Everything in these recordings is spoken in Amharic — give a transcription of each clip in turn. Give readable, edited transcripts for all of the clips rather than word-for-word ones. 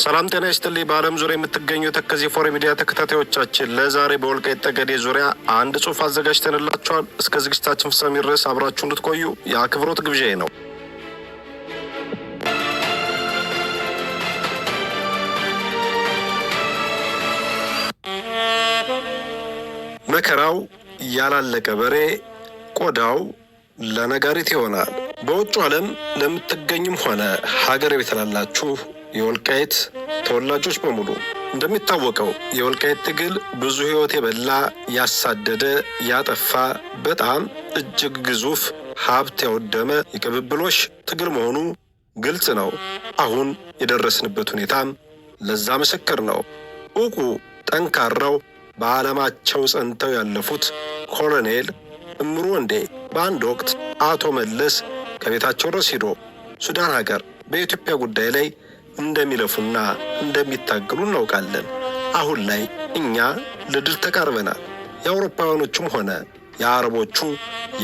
ሰላም ጤና ይስጥልኝ። በዓለም ዙሪያ የምትገኙ የተከዜ ፎረም ሚዲያ ተከታታዮቻችን፣ ለዛሬ በወልቃይት ጠገዴ ዙሪያ አንድ ጽሑፍ አዘጋጅተንላችኋል። እስከ ዝግጅታችን ፍጻሜ ድረስ አብራችሁ እንድትቆዩ የአክብሮት ግብዣዬ ነው። መከራው ያላለቀ በሬ ቆዳው ለነጋሪት ይሆናል። በውጩ ዓለም ለምትገኙም ሆነ ሀገር ቤት ላላችሁ የወልቃይት ተወላጆች በሙሉ፣ እንደሚታወቀው የወልቃይት ትግል ብዙ ሕይወት የበላ፣ ያሳደደ፣ ያጠፋ፣ በጣም እጅግ ግዙፍ ሀብት ያወደመ የቅብብሎሽ ትግል መሆኑ ግልጽ ነው። አሁን የደረስንበት ሁኔታም ለዛ ምስክር ነው። እውቁ ጠንካራው፣ በዓላማቸው ጸንተው ያለፉት ኮሎኔል እምሩ ወንዴ በአንድ ወቅት አቶ መለስ ከቤታቸው ድረስ ሂዶ ሱዳን ሀገር በኢትዮጵያ ጉዳይ ላይ እንደሚለፉና እንደሚታገሉ እናውቃለን። አሁን ላይ እኛ ለድል ተቃርበናል። የአውሮፓውያኖቹም ሆነ የአረቦቹ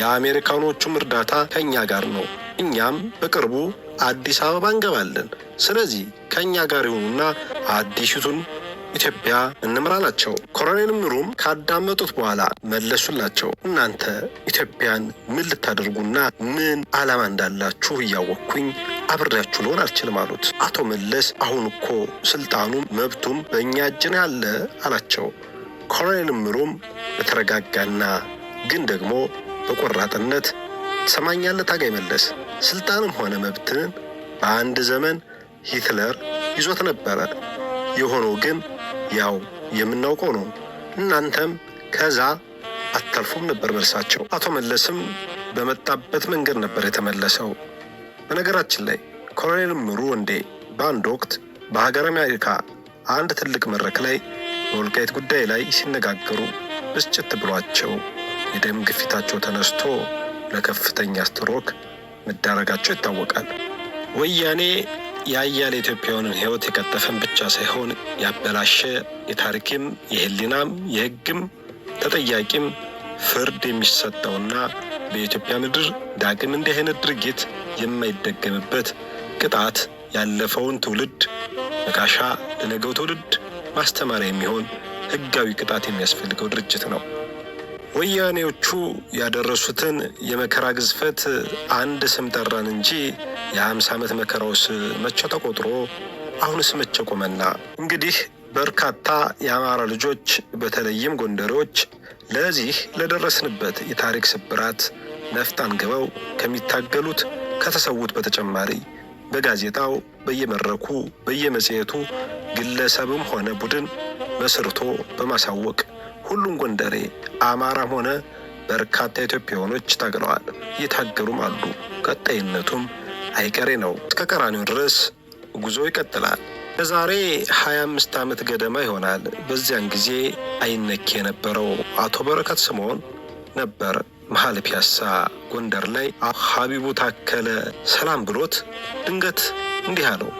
የአሜሪካኖቹም እርዳታ ከእኛ ጋር ነው። እኛም በቅርቡ አዲስ አበባ እንገባለን። ስለዚህ ከእኛ ጋር ይሁኑና አዲሲቱን ኢትዮጵያ እንምራ አላቸው። ኮሎኔል እምሩም ካዳመጡት በኋላ መለሱላቸው። እናንተ ኢትዮጵያን ምን ልታደርጉና ምን ዓላማ እንዳላችሁ እያወቅኩኝ አብሬያችሁ ልሆን አልችልም አሉት። አቶ መለስ አሁን እኮ ስልጣኑም መብቱም በእኛ እጅ ነው ያለ አላቸው። ኮሎኔል እምሩም በተረጋጋና ግን ደግሞ በቆራጥነት፣ ትሰማኛለህ ታጋይ መለስ፣ ስልጣንም ሆነ መብትን በአንድ ዘመን ሂትለር ይዞት ነበረ። የሆነው ግን ያው የምናውቀው ነው። እናንተም ከዛ አታልፉም ነበር መልሳቸው። አቶ መለስም በመጣበት መንገድ ነበር የተመለሰው። በነገራችን ላይ ኮሎኔል እምሩ ወንዴ በአንድ ወቅት በሀገር አሜሪካ አንድ ትልቅ መድረክ ላይ በወልቃይት ጉዳይ ላይ ሲነጋገሩ ብስጭት ብሏቸው የደም ግፊታቸው ተነስቶ ለከፍተኛ ስትሮክ መዳረጋቸው ይታወቃል። ወያኔ የአያሌ ኢትዮጵያውያንን ሕይወት የቀጠፈን ብቻ ሳይሆን ያበላሸ፣ የታሪክም የሕሊናም የሕግም ተጠያቂም ፍርድ የሚሰጠውና በኢትዮጵያ ምድር ዳግም እንዲህ አይነት ድርጊት የማይደገምበት ቅጣት፣ ያለፈውን ትውልድ መካሻ፣ ለነገው ትውልድ ማስተማሪያ የሚሆን ሕጋዊ ቅጣት የሚያስፈልገው ድርጅት ነው። ወያኔዎቹ ያደረሱትን የመከራ ግዝፈት አንድ ስም ጠራን እንጂ የ50 ዓመት መከራውስ መቼ ተቆጥሮ አሁንስ መቼ ቆመና? እንግዲህ በርካታ የአማራ ልጆች በተለይም ጎንደሬዎች ለዚህ ለደረስንበት የታሪክ ስብራት ነፍጥ አንግበው ከሚታገሉት፣ ከተሰዉት በተጨማሪ በጋዜጣው፣ በየመድረኩ፣ በየመጽሔቱ ግለሰብም ሆነ ቡድን መስርቶ በማሳወቅ ሁሉም ጎንደሬ አማራም ሆነ በርካታ ኢትዮጵያውያኖች ታግለዋል፣ እየታገሉም አሉ። ቀጣይነቱም አይቀሬ ነው። እስከ ቀራኒው ድረስ ጉዞ ይቀጥላል። ከዛሬ 25 ዓመት ገደማ ይሆናል። በዚያን ጊዜ አይነኬ የነበረው አቶ በረከት ስምዖን ነበር። መሀል ፒያሳ ጎንደር ላይ ሀቢቡ ታከለ ሰላም ብሎት ድንገት እንዲህ አለው።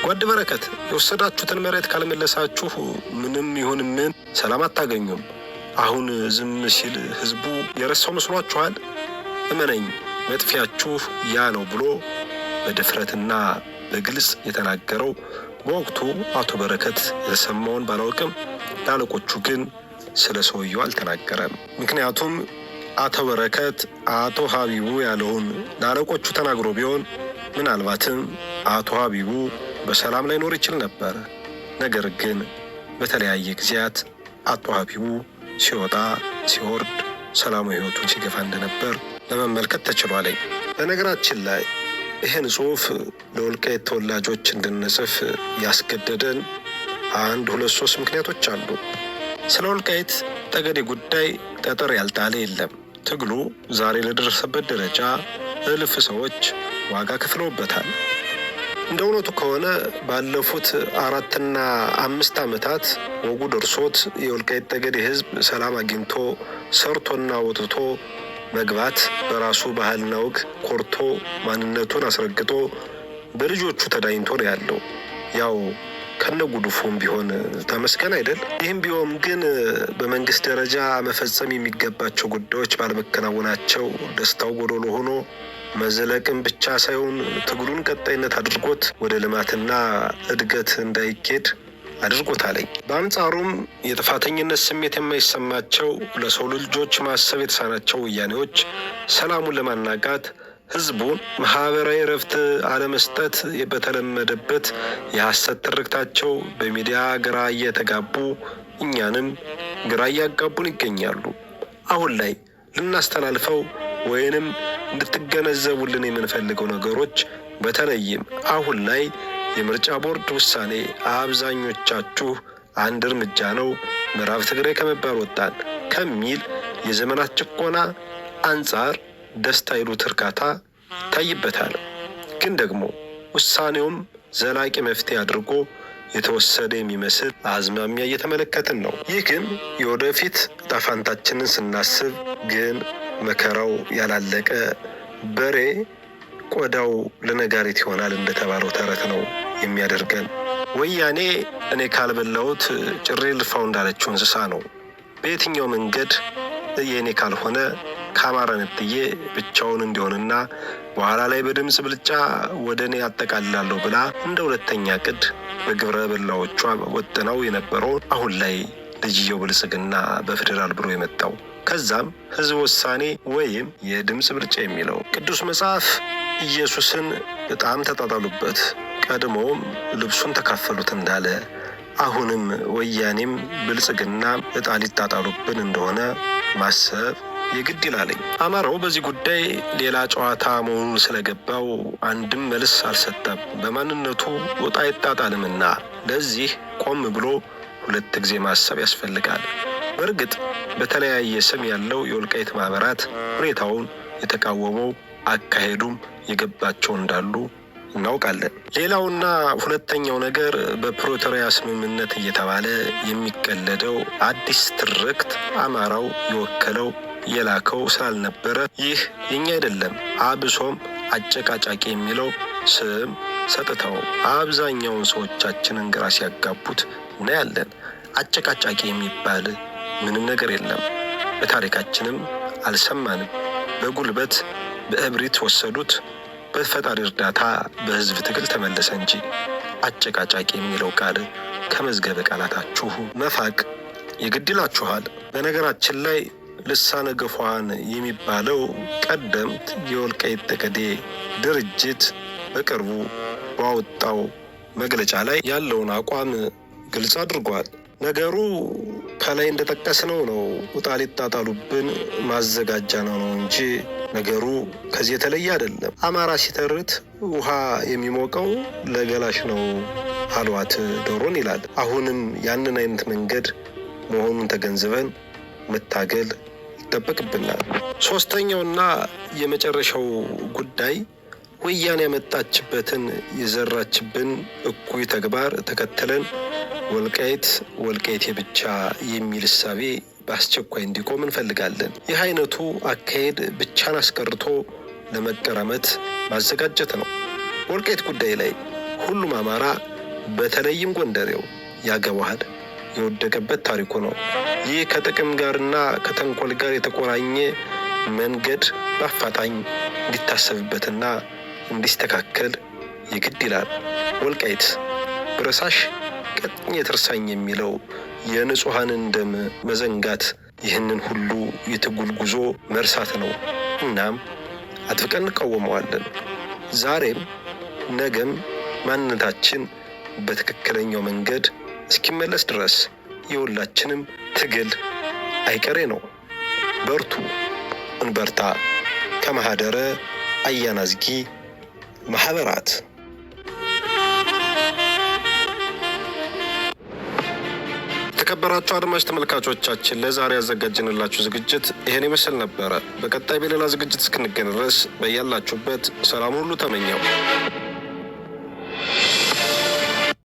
ጓድ በረከት፣ የወሰዳችሁትን መሬት ካልመለሳችሁ ምንም ይሁን ምን ሰላም አታገኙም። አሁን ዝም ሲል ህዝቡ የረሳው መስሏችኋል? እመነኝ፣ መጥፊያችሁ ያ ነው ብሎ በድፍረትና በግልጽ የተናገረው። በወቅቱ አቶ በረከት የተሰማውን ባላውቅም ለአለቆቹ ግን ስለ ሰውየው አልተናገረም። ምክንያቱም አቶ በረከት አቶ ሀቢቡ ያለውን ለአለቆቹ ተናግሮ ቢሆን ምናልባትም አቶ ሀቢቡ በሰላም ላይኖር ይችል ነበር። ነገር ግን በተለያየ ጊዜያት አቶ ሀቢቡ ሲወጣ ሲወርድ ሰላማዊ ሕይወቱን ሲገፋ እንደነበር ለመመልከት ተችሏል። በነገራችን ላይ ይህን ጽሑፍ ለወልቃይት ተወላጆች እንድንጽፍ ያስገደደን አንድ ሁለት ሶስት ምክንያቶች አሉ። ስለ ወልቃይት ጠገዴ ጉዳይ ጠጠር ያልጣለ የለም። ትግሉ ዛሬ ለደረሰበት ደረጃ እልፍ ሰዎች ዋጋ ከፍለውበታል። እንደ እውነቱ ከሆነ ባለፉት 4ና 5 ዓመታት ወጉ ደርሶት የወልቃይት ጠገዴ ሕዝብ ሰላም አግኝቶ ሰርቶና ወጥቶ መግባት፣ በራሱ ባህልና ወግ ኮርቶ ማንነቱን አስረግጦ በልጆቹ ተዳኝቶ ነው ያለው። ያው ከነጉድፉም ቢሆን ተመስገን አይደል? ይህም ቢሆን ግን በመንግስት ደረጃ መፈጸም የሚገባቸው ጉዳዮች ባለመከናወናቸው ደስታው ጎዶሎ ሆኖ መዝለቅም ብቻ ሳይሆን ትግሉን ቀጣይነት አድርጎት ወደ ልማትና እድገት እንዳይኬድ አድርጎታለኝ። በአንጻሩም የጥፋተኝነት ስሜት የማይሰማቸው፣ ለሰው ልጆች ማሰብ የተሳናቸው ወያኔዎች ሰላሙን ለማናጋት ህዝቡን ማህበራዊ እረፍት አለመስጠት በተለመደበት የሐሰት ትርክታቸው በሚዲያ ግራ እየተጋቡ እኛንም ግራ እያጋቡን ይገኛሉ። አሁን ላይ ልናስተላልፈው ወይንም እንድትገነዘቡልን የምንፈልገው ነገሮች፣ በተለይም አሁን ላይ የምርጫ ቦርድ ውሳኔ አብዛኞቻችሁ አንድ እርምጃ ነው፣ ምዕራብ ትግራይ ከመባል ወጣን ከሚል የዘመናት ጭቆና አንጻር ደስታ ይሉት እርካታ ይታይበታል። ግን ደግሞ ውሳኔውም ዘላቂ መፍትሄ አድርጎ የተወሰደ የሚመስል አዝማሚያ እየተመለከትን ነው። ይህ ግን የወደፊት ዕጣ ፈንታችንን ስናስብ ግን መከራው ያላለቀ በሬ ቆዳው ለነጋሪት ይሆናል እንደተባለው ተረት ነው የሚያደርገን። ወያኔ እኔ ካልበላሁት ጭሬ ልፋው እንዳለችው እንስሳ ነው። በየትኛው መንገድ የእኔ ካልሆነ ከአማራ ነጥዬ ብቻውን እንዲሆንና በኋላ ላይ በድምፅ ብልጫ ወደ እኔ አጠቃልላለሁ ብላ እንደ ሁለተኛ ቅድ በግብረ በላዎቿ ወጥነው የነበረውን አሁን ላይ ልጅየው ብልጽግና በፌዴራል ብሎ የመጣው፣ ከዛም ህዝብ ውሳኔ ወይም የድምፅ ብልጫ የሚለው። ቅዱስ መጽሐፍ ኢየሱስን በጣም ተጣጣሉበት፣ ቀድሞውም ልብሱን ተካፈሉት እንዳለ አሁንም ወያኔም ብልጽግና ዕጣ ሊጣጣሉብን እንደሆነ ማሰብ የግድ ይላለኝ። አማራው በዚህ ጉዳይ ሌላ ጨዋታ መሆኑን ስለገባው አንድም መልስ አልሰጠም። በማንነቱ ዕጣ አይጣጣልምና ለዚህ ቆም ብሎ ሁለት ጊዜ ማሰብ ያስፈልጋል። በእርግጥ በተለያየ ስም ያለው የወልቃይት ማህበራት ሁኔታውን የተቃወመው አካሄዱም የገባቸው እንዳሉ እናውቃለን። ሌላውና ሁለተኛው ነገር በፕሪቶሪያ ስምምነት እየተባለ የሚቀለደው አዲስ ትርክት አማራው የወከለው የላከው ስላልነበረ ይህ የኛ አይደለም፣ አብሶም አጨቃጫቂ የሚለው ስም ሰጥተው አብዛኛውን ሰዎቻችንን ግራ ሲያጋቡት እናያለን። አጨቃጫቂ የሚባል ምንም ነገር የለም። በታሪካችንም አልሰማንም። በጉልበት በእብሪት ወሰዱት፣ በፈጣሪ እርዳታ በህዝብ ትግል ተመለሰ እንጂ። አጨቃጫቂ የሚለው ቃል ከመዝገበ ቃላታችሁ መፋቅ የግድ ይላችኋል። በነገራችን ላይ ልሳነ ገፏን የሚባለው ቀደምት የወልቃይት ጠገዴ ድርጅት በቅርቡ ባወጣው መግለጫ ላይ ያለውን አቋም ግልጽ አድርጓል። ነገሩ ከላይ እንደጠቀስነው ነው። ዕጣ ሊጣጣሉብን ማዘጋጃ ነው እንጂ ነገሩ ከዚህ የተለየ አይደለም። አማራ ሲተርት ውሃ የሚሞቀው ለገላሽ ነው አሏት ዶሮን ይላል። አሁንም ያንን አይነት መንገድ መሆኑን ተገንዝበን መታገል ይጠበቅብናል። ሶስተኛውና የመጨረሻው ጉዳይ ወያኔ ያመጣችበትን የዘራችብን እኩይ ተግባር ተከትለን ወልቃይት ወልቃይቴ ብቻ የሚል እሳቤ በአስቸኳይ እንዲቆም እንፈልጋለን። ይህ አይነቱ አካሄድ ብቻን አስቀርቶ ለመቀራመት ማዘጋጀት ነው። በወልቃይት ጉዳይ ላይ ሁሉም አማራ በተለይም ጎንደሬው ያገባሃል፣ የወደቀበት ታሪኩ ነው። ይህ ከጥቅም ጋርና ከተንኮል ጋር የተቆራኘ መንገድ በአፋጣኝ እንዲታሰብበትና እንዲስተካከል የግድ ይላል። ወልቃይት ብረሳሽ ቀጥኜ ትርሳኝ የሚለው የንጹሐንን ደም መዘንጋት ይህንን ሁሉ የትግል ጉዞ መርሳት ነው። እናም አጥብቀን እንቃወመዋለን። ዛሬም ነገም ማንነታችን በትክክለኛው መንገድ እስኪመለስ ድረስ የሁላችንም ትግል አይቀሬ ነው። በርቱ፣ እንበርታ። ከማህደረ አያናዝጊ ማህበራት። የተከበራችሁ አድማጭ ተመልካቾቻችን፣ ለዛሬ ያዘጋጀንላችሁ ዝግጅት ይህን ይመስል ነበረ። በቀጣይ በሌላ ዝግጅት እስክንገናኝ ድረስ በያላችሁበት ሰላም ሁሉ ተመኘው።